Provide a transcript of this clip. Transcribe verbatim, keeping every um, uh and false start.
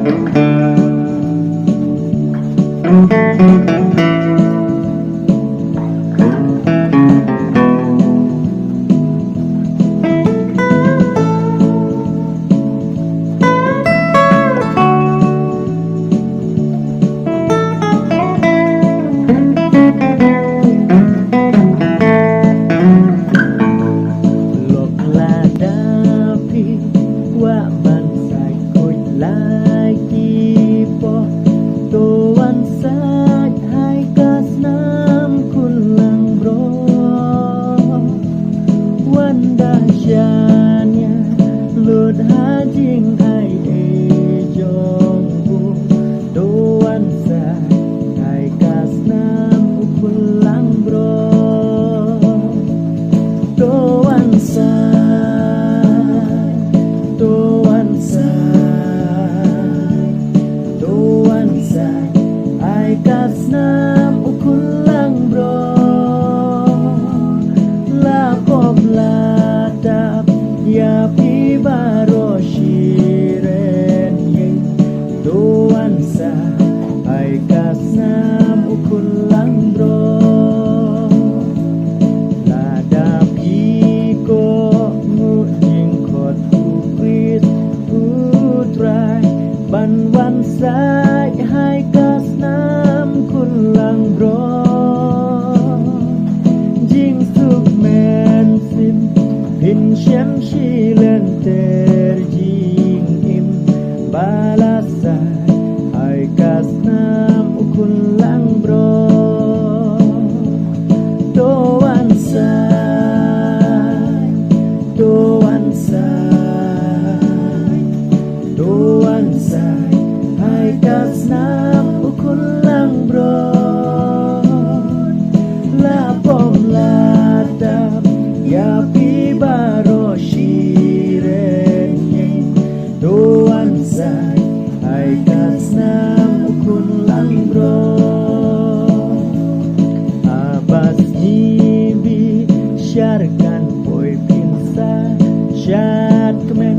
Lok lada phi kwah ban sait khuid lai ki poh, to wan sait hai ka snam Khunlangbrot. Wan da shania lut ha jingai ei jong u, to wan sait hai ka snam u Khunlangbrot. To wan sait, to wan sait, to wan sait hai ka snam u Khunlangbrot. La pom la tap ïa phi baroh shi rynïeng, to wan sait hai ka snam u Khunlangbrot. Lada phi kohnguh jingkhot u Khrist u Trai, ban wan sait hai ka snam Khunlangbrot. Jingsuk mynsiem phin shem shi lynter jingim, ba la sait hai ka snam u Khunlangbrot. To wan sait, to wan sait, to wan sait hai ka snam u Khunlangbrot. La pom la tap ïa phi baroh shi rynïeng, to wan sait hai ka snam u Khunlangbrot. Haba sngi bishar kan poi phin sa shad kmen,